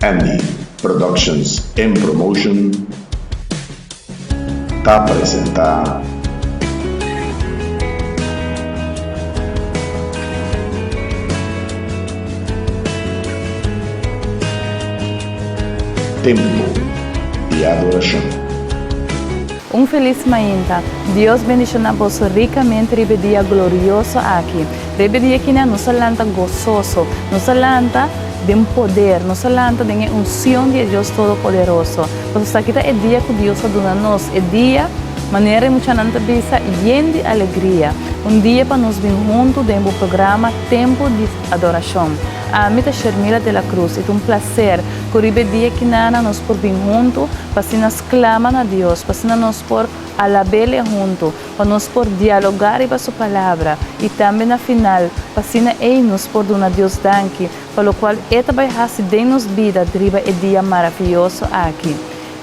Andy Productions and Promotion ta presenta. Tempo di Adoracion. Un felis mainta. Dios bendiciona boso ricamente riba e dia glorioso aki. Riba e dia kinan nos a lanta gososo, nos a lanta den poder, nos a lanta den e uncion di e Dios Todopoderoso. Pasobra esaki ta e dia cu Dios a duna nos, e dia, manera e muchanan ta bisa, yen di alegria. Un dia pa nos bin huntu den bo programa Tempo di Adoracion. Ami ta Shermila de la Cruz y ta un placer cu riba e dia kinana nos por bin huntu pa asina sclama na Dios, pa asina nos por alab'El huntu. Pa nos por dialogá riba Su Palabra i tambe na final, pa asina ei nos por duna Dios danki pa lokual E ta bai hasi den nos bida riba e dia maravioso aki.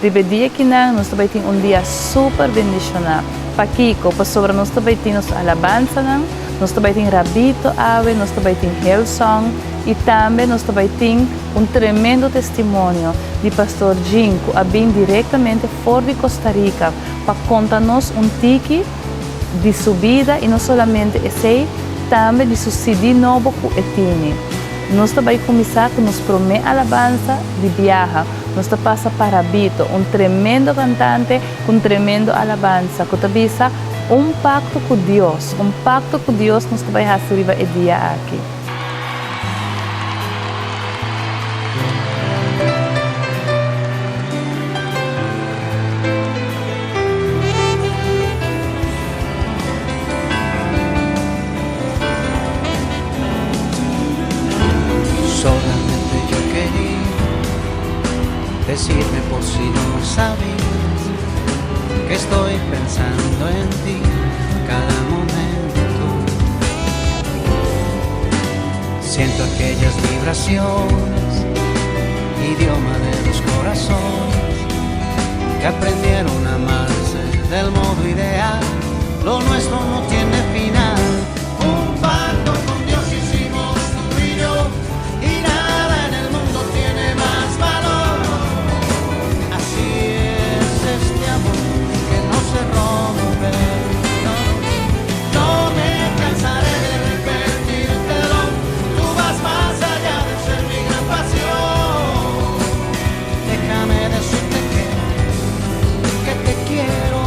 Riba e dia kinan nos ta bai tin un dia super bendishoná. Pakiko? Pasobra nos ta bai tin nos alabansanan, nos ta bai tin Rabito awe, nos ta bai tin Hillsong i tambe nos ta bai tin un tremendo testimonio di Pastor Jean ku a bin direktamente for di Costa Rica pa konta nos un tiki di su bida i no solamente esei, tambe di su CD nobo ku e tini. Nos ta bai kuminsá ku nos promé alabansa di biaha. Nos ta pasa pa Rabito, un tremendo kantante ku un tremendo alabansa ku ta bisa, Un pakto ku Dios, un pakto ku Dios nos ta bai hasi riba e dia aki. Solamente yo quería decirme por si no sabías que estoy pensando en ti cada momento. Siento aquellas vibraciones, idioma de los corazones que aprendieron a amarse del modo ideal. Lo nuestro no tiene final. Un pacto con Dios hicimos tú y yo, y nada en el mundo tiene más valor. Así es este amor que no se rompe. No, no me cansaré de repetírtelo. Tú vas más allá de ser mi gran pasión. Déjame decirte que, que te quiero.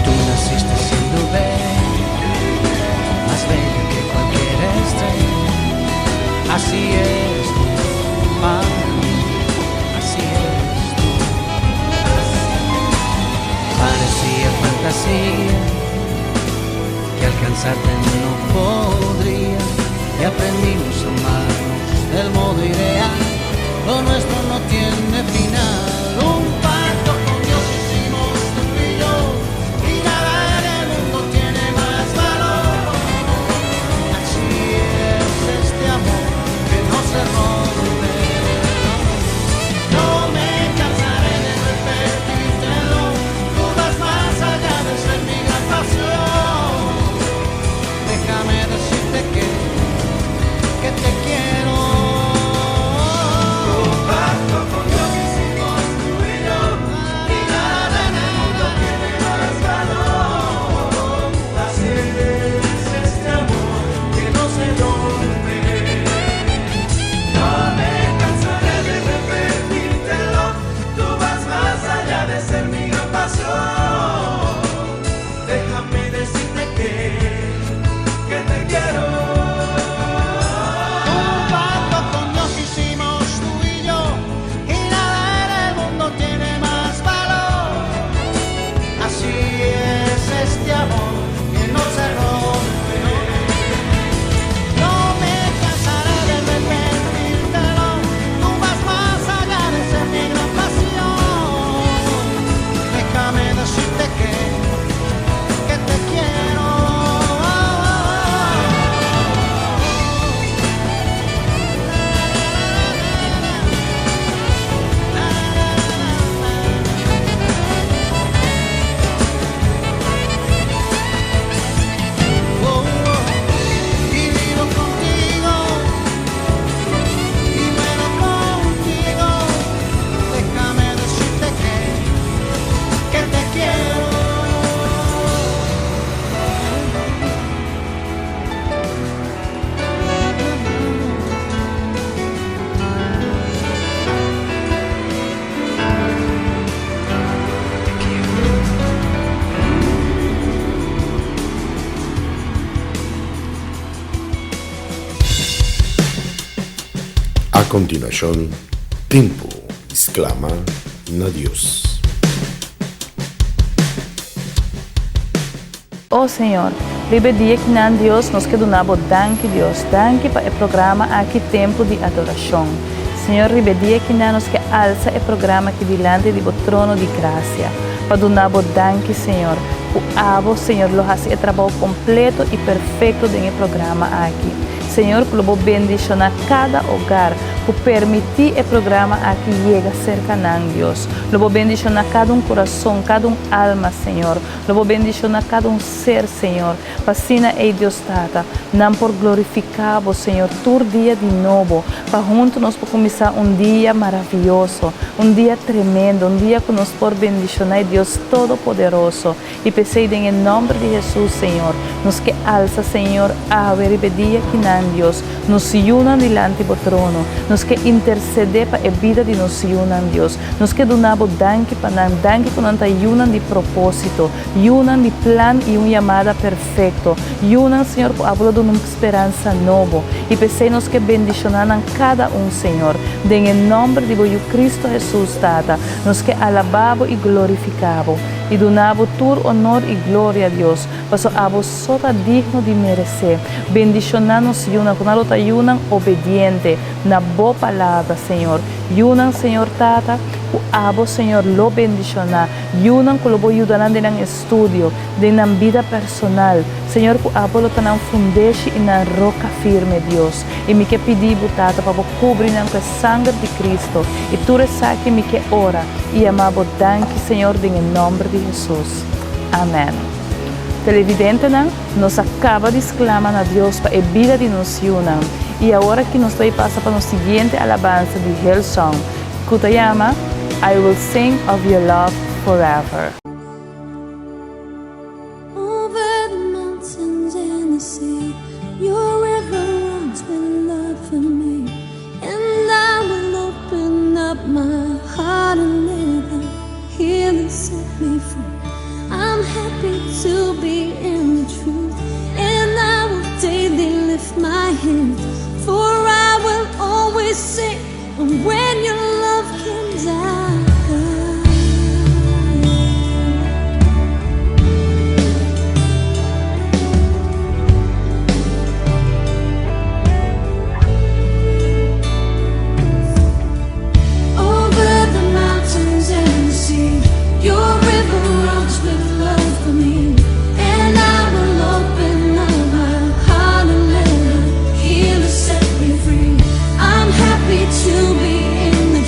Tú naciste siendo bella, más bella que cualquier estrella. Así eres tú, para mí, así eres tú. Parecía fantasía que alcanzarte no podría. Y aprendimos a amarnos del modo ideal. Lo nuestro no tiene final. Un pacto con Dios hicimos tú y yo. Y nada en el mundo tiene más valor. Así es este amor que no se rompe. No me cansaré de repetírtelo. Tú vas más allá de ser mi gran pasión. Déjame decirte que, que te quiero. A kontinuashon, Tempu di Sklama na Dios. O Señor, riba e dia kinan Dios nos ke duna Bo danki Dios, danki pa e programa aki Tempu di Adorashon. Señor riba e dia kinan nos ke alsa e programa aki dilanti di Bo trono di grasia pa duna Bo danki Señor, ku Abo Señor lo hasi e trabou kompleto i perfekto den e programa aki. Señor ku lo Bo bendishoná kada ogar ku permití e programa aki yega serka nan Dios. Lo Bo bendishoná kada un kurason, kada un alma Señor. Lo bo bendiciona cada un ser, Señor, pa asina ey Dios Tata, nan por glorifica Bo, Señor, tur dia di nobo, pa hunto nos por cuminsa un dia maraviyoso, un dia tremendo, un dia cu nos por bendiciona e Dios Todopoderoso. Y p'esey den e nomber di Jesus, Señor, nos ke alsa, Señor, awe riba e dia kinan, Dios, nos yunan dilanti Bo trono. Nos ke intercede pa e bida di nos yunan, Dios. Nos ke duna Bo danki pa nan, danki ku nan ta yunan di propósito, yunan di plan i un yamada perfekto, yunan, Señor, ku abo lo duna un speransa nobo. I p'esei nos ke bendishoná nan kada un, Señor. Den e nòmber di Bo Yu Kristu Hesus, Tata, nos ke alabá Bo i glorifiká Bo, i duna Bo tur onor i gloria, Dios, paso Abo so ta digno di meresé. Bendishoná nos yunan, ku nan lo ta yunan obediente na Bo Palabra, Señor. Yunan, Señor Tata, ku Abo, Señor, lo bendishoná. Yunan ku lo Bo yuda nan den nan estudio, den nan bida personal. Señor, ku Abo lo ta nan fundeshi i nan roka firme, Dios. I mi ke pidi Bo, Tata, pa Bo kubri nan ku e sanger di Cristo. I tur esaki mi ke ora i yama Bo danki, Señor, den e nòmber di Hesus. Amèn. Televidentenan, nos a kaba di sklama na Dios pa e bida di nos yunan, i awor aki nos ta bai pasa pa nos siguiente alabansa di Hillsong, ku ta yama I Will Sing of Your Love Forever. Over the mountains and the sea, your river runs with love for me, and I will open up my heart and let the healing set me free. I'm happy to be in the truth, and I will daily lift my hands, for I will always sing when your love came down. Over the mountains and the sea, your river runs with love for me, and I will open up my heart and let the healer set me free. I'm happy to be in the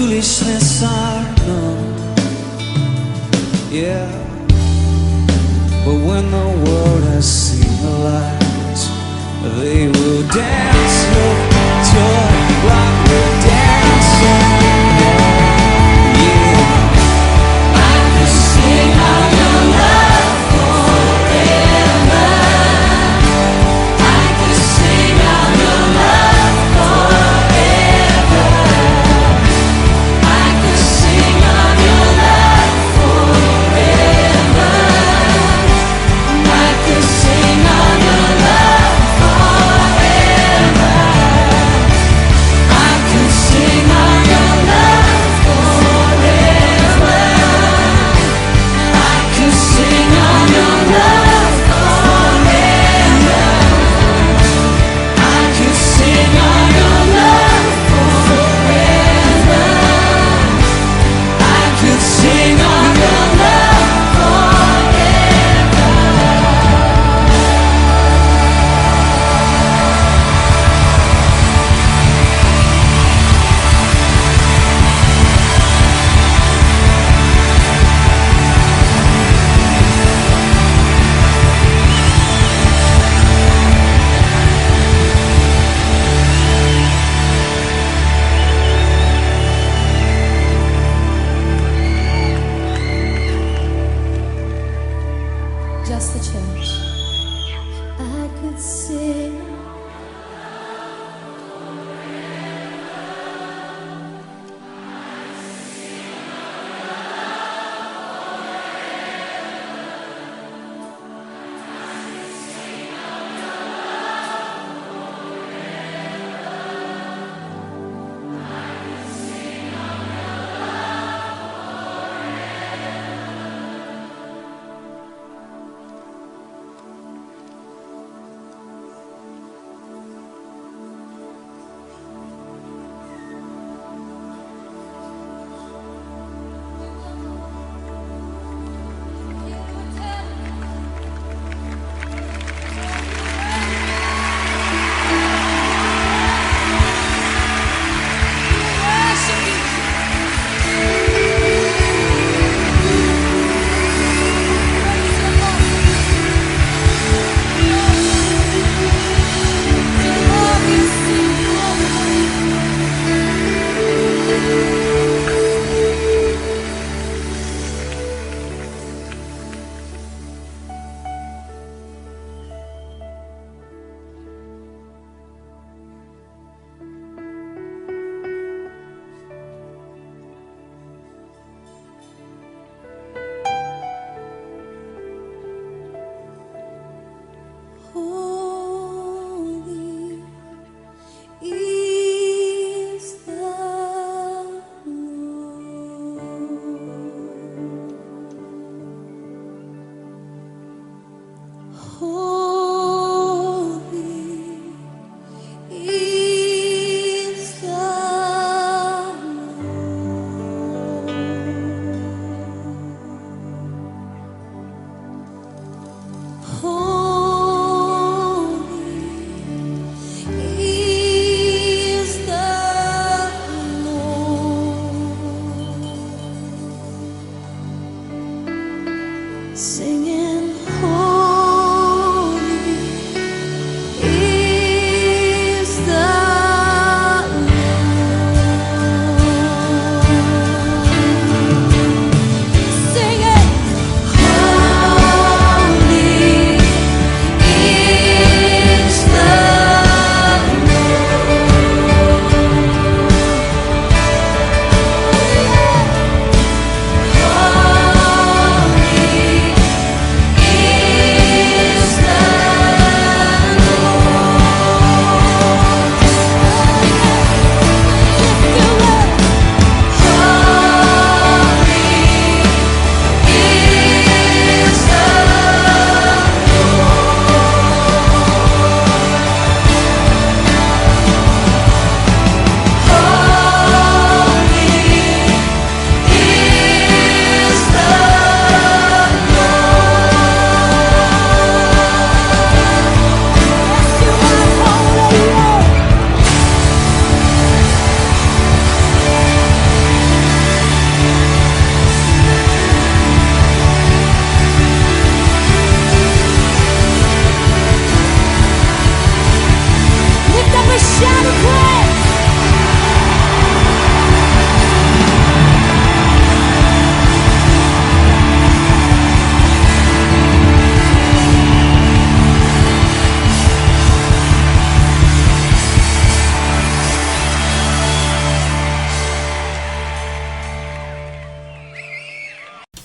foolishness are numb. Yeah. But when the world has seen the light, they will dance with joy like we're dancing now. Yeah. I could sing of your love forever. I could sing of your love forever. I could sing of your love forever. I could sing of your love forever. I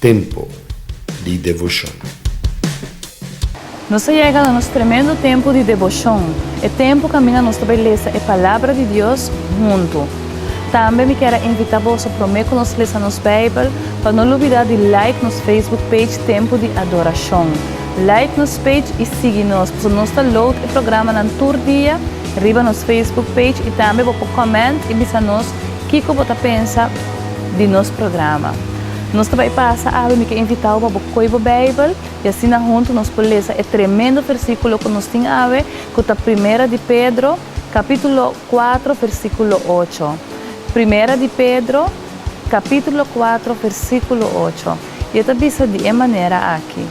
Tempo di devoshon. Nos a yega na nos tremendo tempu di deboshon, e tempu kaminda nos ta bai lesa e Palabra di Dios huntu. Tambe mi kier a invitá boso promé ku nos lesa nos Beibel pa no lubidá di like nos Facebook page Tempu di Adorashon. Like nos page i sigui nos, pasobra nos ta load e programanan tur dia riba nos Facebook page i tambe bo por comment i bisa nos kiko bo ta pensa di nos programa. Nos ta bai pasa awe, mi ke invitá bo pa bo koe bo Beibel i asina huntu nos por lesa e tremendo versíkulo ku nos tin awe, ku ta Primera di Pedro, kapítulo kuatro, versíkulo ocho. Primera di Pedro, kapítulo kuatro, versíkulo ocho. I e ta bisa di e manera aki,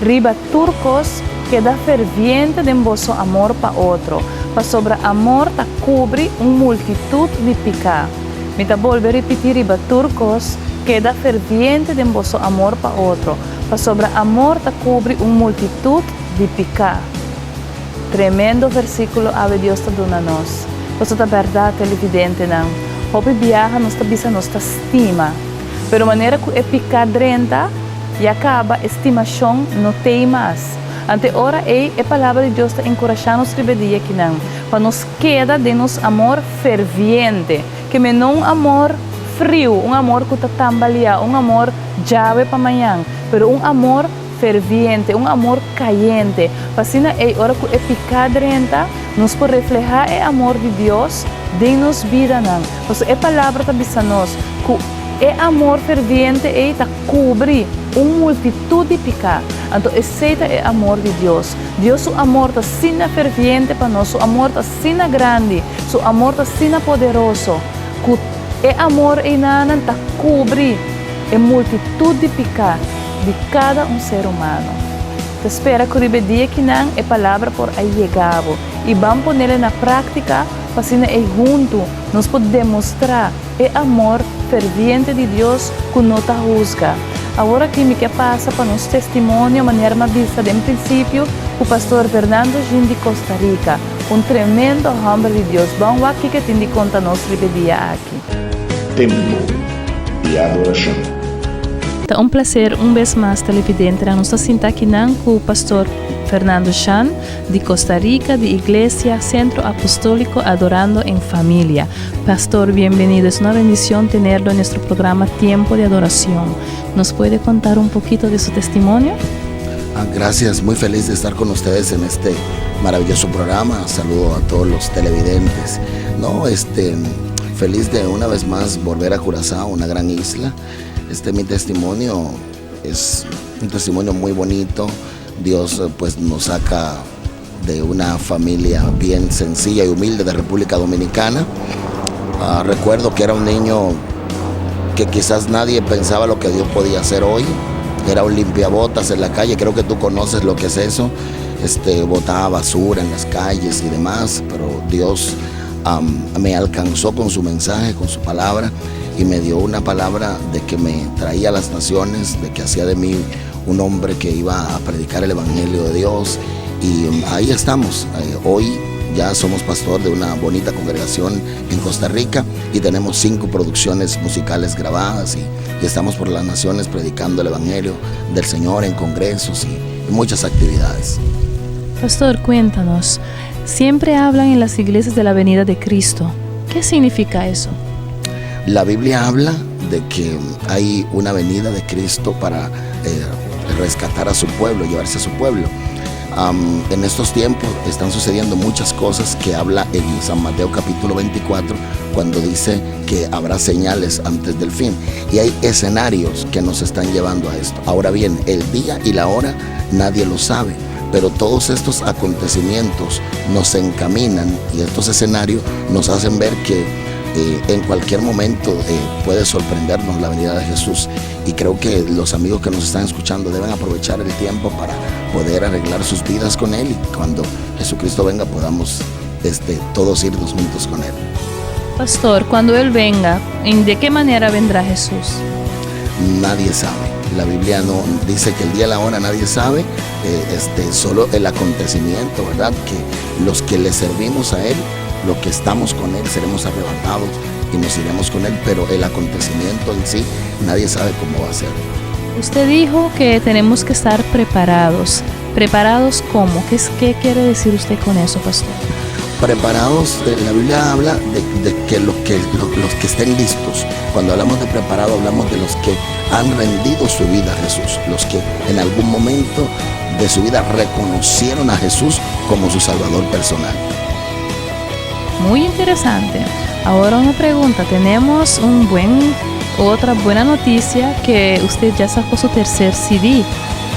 Riba tur kos, keda ferviente den boso amor pa otro, pasobra amor ta kubri un multitut di piká. Mi ta bolbe ripití riba tur kos, keda ferviente den boso amor pa otro, pasobra amor ta kubri un multitut di piká. Tremendo versíkulo awe Dios ta duna nos. Pasobra ta bèrdat, televidentenan, hopi biaha nos ta bisa nos ta stima. Pero manera ku e piká drenta, ya kaba e stimashon no t'ei mas. Ante ora ei, e Palabra di Dios ta enkurashá nos riba e dia akinan, pa nos keda den nos amor ferviente, ke men no un amor friu, un amor ku ta tambaliá, un amor djawe pa mañan, pero un amor ferviente, un amor kayente, pa asina ei ora ku e piká drenta, nos por reflehá e amor di Dios den nos bidanan. Pasobra e Palabra ta bisa nos ku e amor ferviente ei ta kubri un multitut di piká. Anto esei ta e amor di Dios. Dios su amor ta asina ferviente pa nos, su amor ta asina grandi, su amor ta asina poderoso, ku e amor einanan ta kubri e multitut di piká di kada un ser humano. Ta spera ku riba e dia kinan e palabra por a yega bo i ban ponele na práktika pa asina ei huntu nos por demostrá e amor ferviente di Dios ku no ta husga. Awor aki mi ke pasa pa nos testimonio manera mi a bisa den prinsipio ku Pastor Fernando Jean di Costa Rica, un tremendo hòmber di Dios. Ban wak kiko e tin di konta nos riba e dia aki. Tempu di adorashon. Ta un placer un bes mas televidentenan nos ta sinta akinan ku Pastor Fernando Jean di Costa Rica di Iglesia Centro Apostólico Adorando en Familia. Pastor bienvenido es una bendición tenerlo en nuestro programa Tiempo de Adoración. Nos puede contar un poquito de su testimonio? Ah, gracias, muy feliz de estar con ustedes en este maravilloso programa. Saludo a todos los televidentes. No, este, feliz de una vez más volver a Curazao, una gran isla. Este, mi testimonio es un testimonio muy bonito. Dios eh, pues nos saca de una familia bien sencilla y humilde de República Dominicana. Ah, recuerdo que era un niño que quizás nadie pensaba lo que Dios podía hacer hoy. Era un limpiabotas en la calle, creo que tú conoces lo que es eso. Este, botaba basura en las calles y demás, pero Dios me alcanzó con su mensaje, con su palabra, y me dio una palabra de que me traía a las naciones, de que hacía de mí un hombre que iba a predicar el Evangelio de Dios. Y um, ahí estamos. Eh, hoy ya somos pastor de una bonita congregación en Costa Rica y tenemos cinco producciones musicales grabadas y, estamos por las naciones predicando el Evangelio del Señor en congresos y, muchas actividades. Pastor, cuéntanos, siempre hablan en las iglesias de la venida de Cristo. ¿Qué significa eso? La Biblia habla de que hay una venida de Cristo para eh, rescatar a su pueblo, llevarse a su pueblo. En estos tiempos están sucediendo muchas cosas que habla en San Mateo capítulo 24 cuando dice que habrá señales antes del fin. Y hay escenarios que nos están llevando a esto. Ahora bien, el día y la hora nadie lo sabe, pero todos estos acontecimientos nos encaminan y estos escenarios nos hacen ver que eh, en cualquier momento eh, puede sorprendernos la venida de Jesús. Y creo que los amigos que nos están escuchando deben aprovechar el tiempo para poder arreglar sus vidas con Él y cuando Jesucristo venga podamos este, todos irnos juntos con Él. Pastor, cuando Él venga, ¿de qué manera vendrá Jesús? Nadie sabe. La Biblia no dice que el día y la hora nadie sabe, eh, este, solo el acontecimiento, ¿verdad? Que los que le servimos a Él, los que estamos con Él, seremos arrebatados y nos iremos con Él, pero el acontecimiento en sí, nadie sabe cómo va a ser. Usted dijo que tenemos que estar preparados. ¿Preparados cómo? ¿Qué, qué quiere decir usted con eso, pastor? Preparados, eh, la Biblia habla de, que, los que los que estén listos. Cuando hablamos de preparado, hablamos de los que han rendido su vida a Jesús, los que en algún momento de su vida reconocieron a Jesús como su Salvador personal. Muy interesante. Ahora una pregunta. Tenemos un buen, otra buena noticia que usted ya sacó su tercer CD.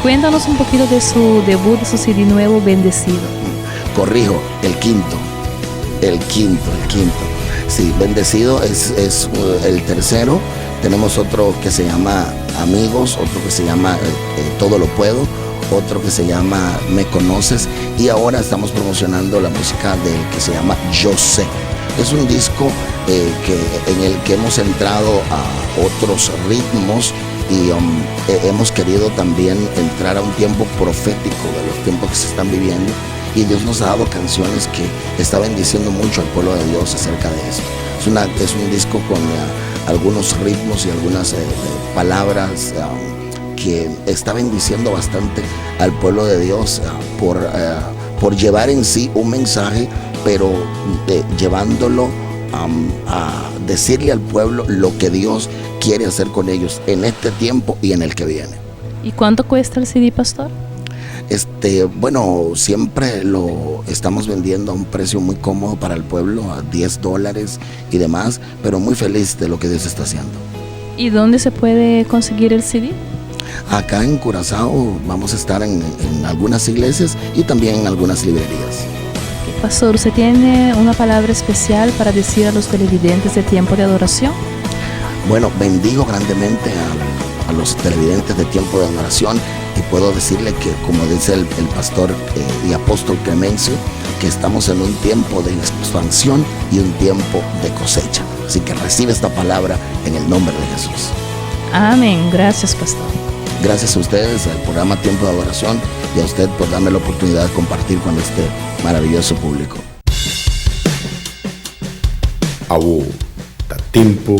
Cuéntanos un poquito de su debut, de su CD nuevo, Bendecido. Corrijo, el quinto. El quinto, el quinto. Sí, Bendecido es, es uh, el tercero. Tenemos otro que se llama Amigos, otro que se llama eh, eh, Todo lo Puedo, otro que se llama Me Conoces y ahora estamos promocionando la música del que se llama Yo Sé. Es un disco eh, que, en el que hemos entrado a otros ritmos y um, hemos querido también entrar a un tiempo profético de los tiempos que se están viviendo y Dios nos ha dado canciones que está bendiciendo mucho al pueblo de Dios acerca de esto. Es, una, es un disco con eh, algunos ritmos y algunas eh, palabras um, que está bendiciendo bastante al pueblo de Dios por, por llevar en sí un mensaje, pero llevándolo um, a decirle al pueblo lo que Dios quiere hacer con ellos en este tiempo y en el que viene. ¿Y cuánto cuesta el CD, pastor? Este, bueno, siempre lo estamos vendiendo a un precio muy cómodo para el pueblo, a 10 dólares y demás, pero muy feliz de lo que Dios está haciendo. ¿Y dónde se puede conseguir el CD? Acá en Curazao vamos a estar en, en algunas iglesias y también en algunas librerías. Pastor, ¿usted tiene una palabra especial para decir a los televidentes de Tiempo de Adoración? Bueno, bendigo grandemente a, a los televidentes de Tiempo de Adoración y puedo decirle que, como dice el, el pastor eh, y apóstol Clemencio, que estamos en un tiempo de expansión y un tiempo de cosecha. Así que recibe esta palabra en el nombre de Jesús. Amén. Gracias, pastor. Gracias a ustedes, al programa Tiempo de Adoración y a usted por darme la oportunidad de compartir con este maravilloso público. Awo ta tempo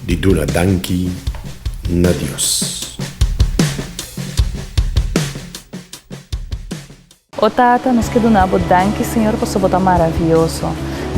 di duna danki na Dios. O Tata, nos ke duna Bo danki, Señor, pasobra Bo ta maravioso.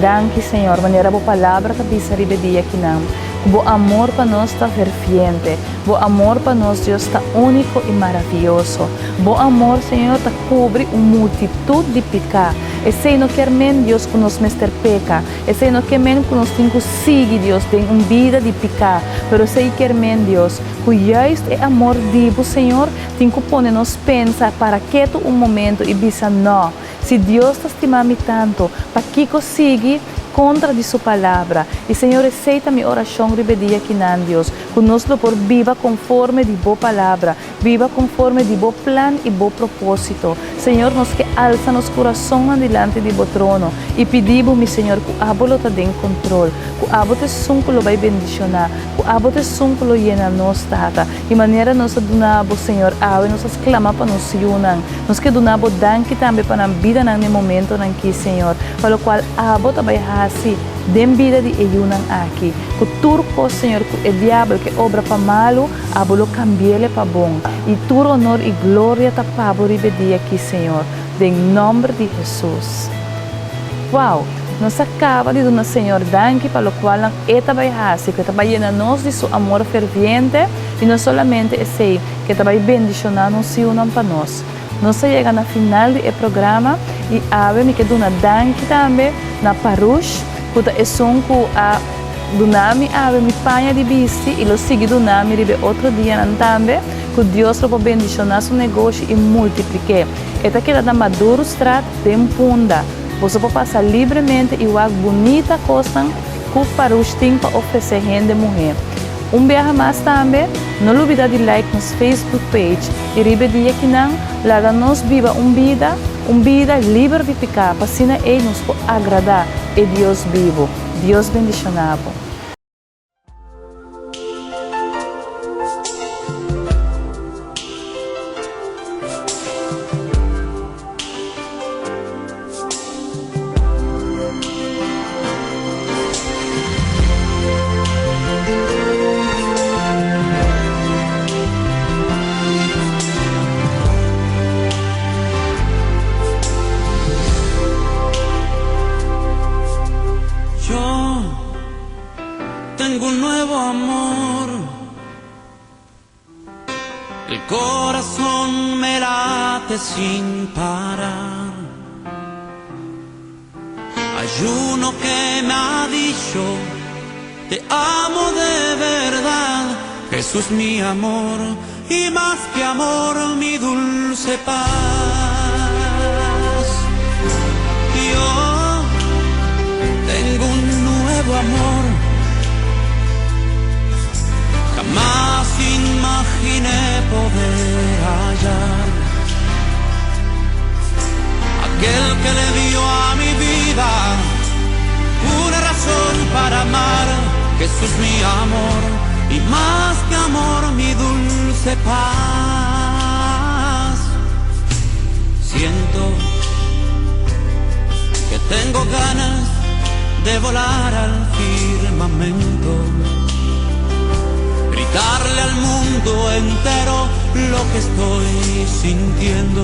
Danki, Señor, manera Bo Palabra ta bisa riba e dia akinan, ku Bo amor pa nos ta ferviente. Bo amor pa nos, Dios, ta úniko i maravioso. Bo amor, Señor, ta kubri un multitut di piká. Esei no kier men, Dios, ku nos mester peka. Esei no kier men ku nos tin ku sigui, Dios, den un bida di piká. Pero esei kier men, Dios, ku juist e amor di Bo, Señor, tin ku pone nos pensa para ketu un momento i bisa, Nò, si Dios ta stima mi tantu, pakiko sigui kontra di Su Palabra? I, Señor, esei ta mi orashon riba e dia kinan, Dios, ku nos lo por biba konforme di Bo Palabra, Biba konforme di Bo plan i Bo propósito. Señor, nos ke alsa nos kurasonnan dilanti di Bo trono i pidi Bo, mi Señor, ku Abo lo ta den kontrol, ku Abo ta esun ku lo bai bendishoná, ku Abo ta esun ku lo yena nos, Tata. I manera nos ta duna Bo, Señor, awe nos ta sklama pa nos yunan. Nos ke duna Bo danki tambe pa nan bidanan den momentonan ki, Señor, pa lokual Abo ta bai hasi den bida di e yunan aki. Ku tur kos, Señor, ku e diabel ke obra pa malu, Abo lo cambiele pa bon, y tur honor y gloria ta pa bo riba e dia aki, Señor, den nomber di Jesus. Wow! Nos a caba di duna Señor danki pa locualnan E ta bay haci, cu E ta bay yena nos di Su amor ferviente, y no solamente esey, cu E ta bay bendiciona nos yiunan pa nos. Nos a yega na final di e programa, y awe mi ke duna danki tambe na Parush, cu ta esun cu a. Duna mi awe mi paña di bisti i lo sigui duna mi riba e otro dianan tambe, ku Dios lo por bendishoná su negoshi i multiplik'é. E ta keda na Madurostraat den Punda. Boso por pasa libremente i wak bunita kosnan ku Parush tin pa ofresé hende muhé. Un biaha mas tambe, no lubidá di like nos Facebook page i riba e dia kinan laga nos biba un bida, un bida liber di piká pa asina ei nos por agradá e Dios bibu. Dios bendiciona bo. El corazón me late sin parar. Hay uno que me ha dicho, te amo de verdad, Jesús mi amor, y más que amor mi dulce paz. Yo tengo un nuevo amor, jamás imaginé poder hallar aquel que le dio a mi vida una razón para amar. Jesús mi amor y más que amor mi dulce paz. Siento que tengo ganas de volar al firmamento, gritarle al mundo entero lo que estoy sintiendo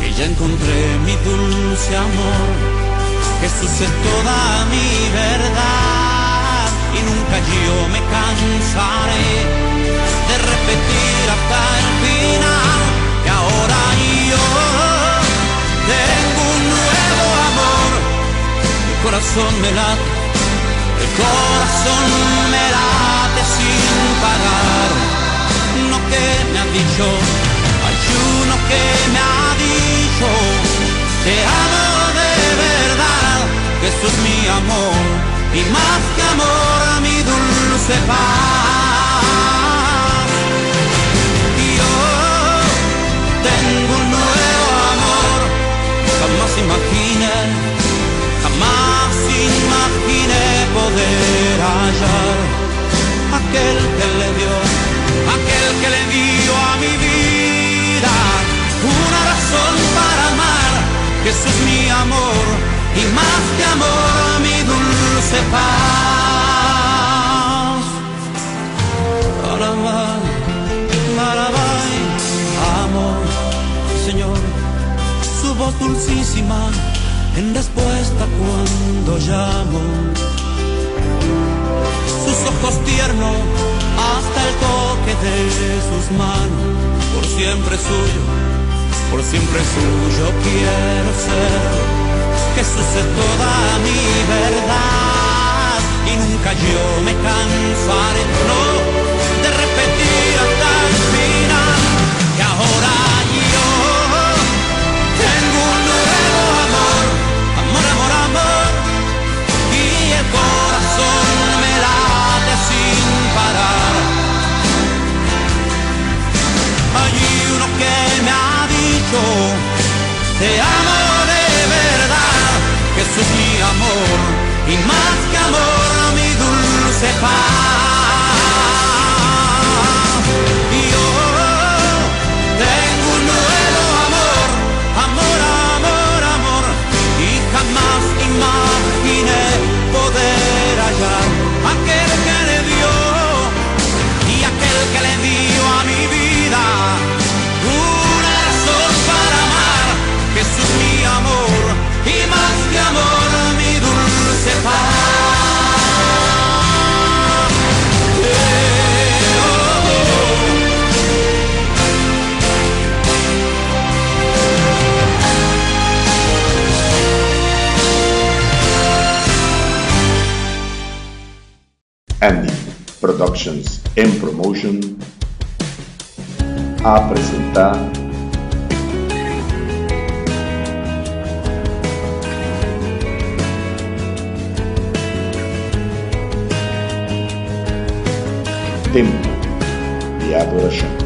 que ya encontré mi dulce amor. Jesús es toda mi verdad y nunca yo me cansaré de repetir hasta el final que ahora yo tengo un nuevo amor. El corazón me late, el corazón me late sin parar. Uno que me ha dicho, hay uno que me ha dicho, te amo de verdad, Jesús mi amor, y más que amor mi dulce paz. Yo tengo un nuevo amor, jamás imaginé, jamás imaginé poder hallar aquel que le dio, aquel que le dio a mi vida una razón para amar. Jesús mi amor y más que amor mi dulce paz. Alabá, alabá, amor, Señor, su voz dulcísima en respuesta cuando llamo sus ojos tiernos hasta el toque de sus manos, por siempre suyo, por siempre suyo quiero ser. Jesús es toda mi verdad y nunca yo me cansaré, no, de repetir hasta el final que ahora yo tengo un nuevo amor, amor, amor, amor, y el corazón me late sin parar. Hay uno que me ha dicho, te amo de verdad, Jesús mi amor, y más que amor mi dulce paz. Yo tengo un nuevo amor, amor, amor, amor, y jamás imaginé poder hallar aquel que le dio y aquel que le dio a mi vida una razón para amar. Jesús mi amor y más que amor mi dulce paz. Oh, oh. Andy Productions and Promotion a presentá Tempu di Adorashon.